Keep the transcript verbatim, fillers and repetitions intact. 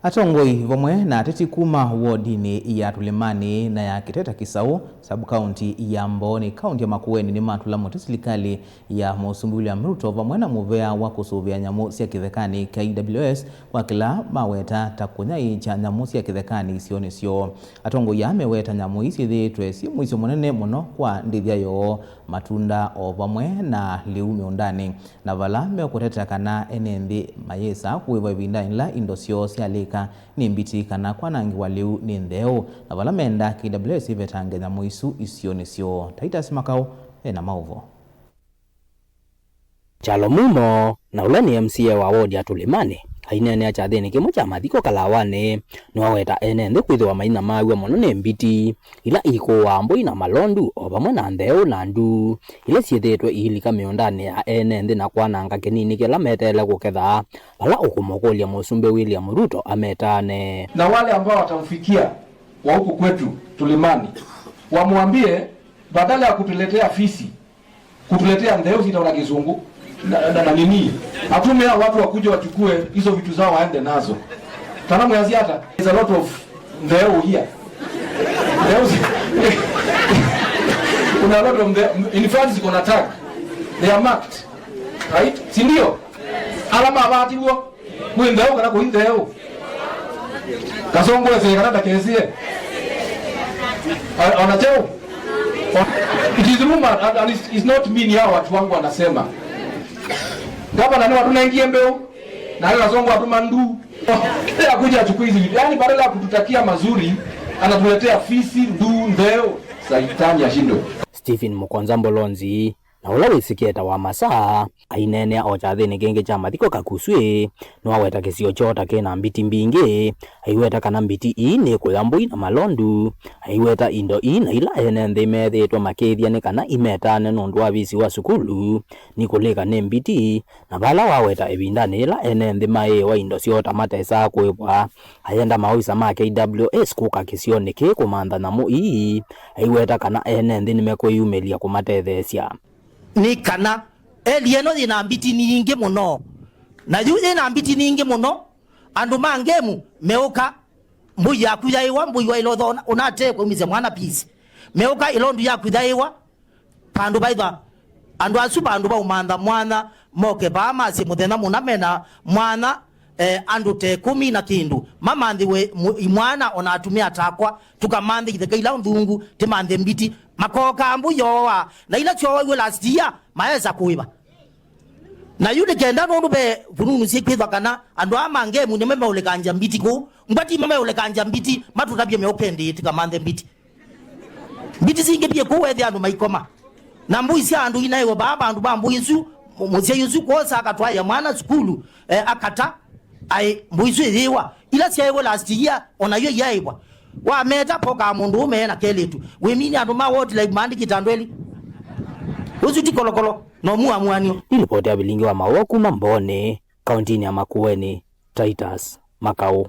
Atongoi vamwe na ateti kuma wodinĩ ya Tulimani na ya Kiteta Kisaũ, sub-county ya Mbooni, kaunti ya Makueni, nĩmatũla mũtĩ silikalĩ ya Mũsumbĩ William Ruto vamwe na mũvea wa kũsũvĩa nyamũ sya kĩthekanĩ, K W S, kwa kĩla maweta ta kũnyaĩĩkya nyamũ sya kĩthekanĩ isionĩ syoo. Atongoi aa meweta nyamũ ii syĩthĩĩtwe syĩ mũisyo mũnene mũno kwa ndĩthya yoo, matunda o vamwe na lĩu mĩũndanĩ, na vala mekũteta kana ene nthĩ mayĩsa kũĩva ĩvinda ĩla indo syoo syalĩka nĩ mbiti kana kwanangĩwa lĩu nĩ ntheũ, na vala menda K W S ĩvetange nyamũ isu isionĩ syoo. Titus Makau ena maũvoo. Kyalo Mumo, na ũla nĩ M C A wa wodi ya Tulimani, aineenea kyathĩnĩ kĩmwe kya mathiko Kalawanĩ, nĩwaweta ene nthĩ kwĩthĩwa mainamaw'a mũno nĩ mbiti ila ikũaa mbũi na malondu, o vamwe na ntheũ na nduu, ila syĩthĩĩtwe iilika mĩũndanĩ ya ene nthĩ na kwananga kĩnini kĩla meteele kũketha, vala ũkũmũkũlya Mũsumbĩ William Ruto ametaane. Na wale ambao watamfikia wa huku kwetu Tulimani, wamwambie, badala ya kutuletea fisi, kutuletea ndeũ sita na kizungu na, na, na nini, atume hao watu wakuje wachukue hizo vitu zao waende nazo. Kana mwazi hata, there's a lot of ndeũ here. Ndeũ si-, kuna a lot of the, in fact, ziko na tag. They are marked. Right? Si ndio? Alama abatiwo. Kwĩ ntheũ kana kũi ntheũ? Kasongo ese kana ndakesĩe? A-, ona cheo? O-, it is rumored and, and it's, it's not me, ni hao watu wangu wanasema. Gavana nĩ watu nengie mbeu, na hali Kasongo watu mandu. Yeye akuja achukue hizi vitu. Yaani badala ya kututakia mazuri, anatuletea fisi, ndu, ntheũ. Saitani ashindwe. Stephen Mukonza Mbolonzi, na ũla wĩsĩkĩe ta wa Masaa, aineenea o kyathĩnĩ kĩngĩ kya mathiko Kakuswĩ, nĩwaweta kĩsio kyoo ta kĩ na mbiti mbingĩ, aiweta kana mbiti ii nĩ kũya mbũi na malondu, aiweta indo ii na ila ene nthĩ methĩĩtwe makĩĩthya nĩ kana imetaane nũndũ wa visi wa sukulu, nikũlĩka nĩ mbiti, na vala waweta ĩvindanĩ yĩla ene nthĩ maĩĩwa indo syoo ta matesaa kũĩvwa, ayenda maoisa ma K W S kũka kĩsionĩ kĩĩ kũmantha nyamũ ii, aiweta kana ene nthĩ nĩmekwĩyumĩlya kũmatetheesya. Nĩ kana eli ĩno yĩ na mbiti nyingĩ mũno, na yu yĩ na mbiti nyingĩ mũno, andũ ma ngemu meũka, mbũi yaku yaĩwa, mbũi waĩla ũthona ũnatee kwaumisya mwana peace, meũka ĩlondu yaku yaĩwa, vandũ vaitha andũ asu vandũ vaumantha mwanya, moke vaa masye mũthenya mũna mena mwanya, eh, andũ ta ĩkũmi na kĩndũ, mamanthĩwe mũ-, imwana ona atumĩa takwa, tũkamanthĩ itheka ila nthungu, tĩmanthe mbiti, makokaa mbũi yooa, na ila syooaiwe last year, maesa kũĩva. Na yu nĩ kenda nũndũ ve fununu syĩkwĩthwa kana andũ aa ma ngemu nĩme maũlĩkangya mbiti kũu, mbwa ti mo meũlĩkangya mbiti, matũtavye meũkendĩĩ tũkamanthe mbiti. Mbiti singĩ vyĩ kũu weethĩa andũ maikoma. Na mbũi sya andũ inaĩwe vaa vandũ va mbũi isu, mũ-, mũsyai ũsu kwosa akatwaĩa mwana sukulu, eh, akata, aĩ, mbũi isu iyĩwa. Ila syaĩwe last year, o nayo iyaĩwa. Wameta, pokaa mũndũũme na kelĩtu. Wĩmini andũ ma wildlife maandĩkĩte andũ elĩ. Ũsu ti kolokolo, no muamuanio. Nĩ lipoti ya Vilingi wa Maũa kuma Mbooni, kauntinĩ ya Makueni, Titus Makau.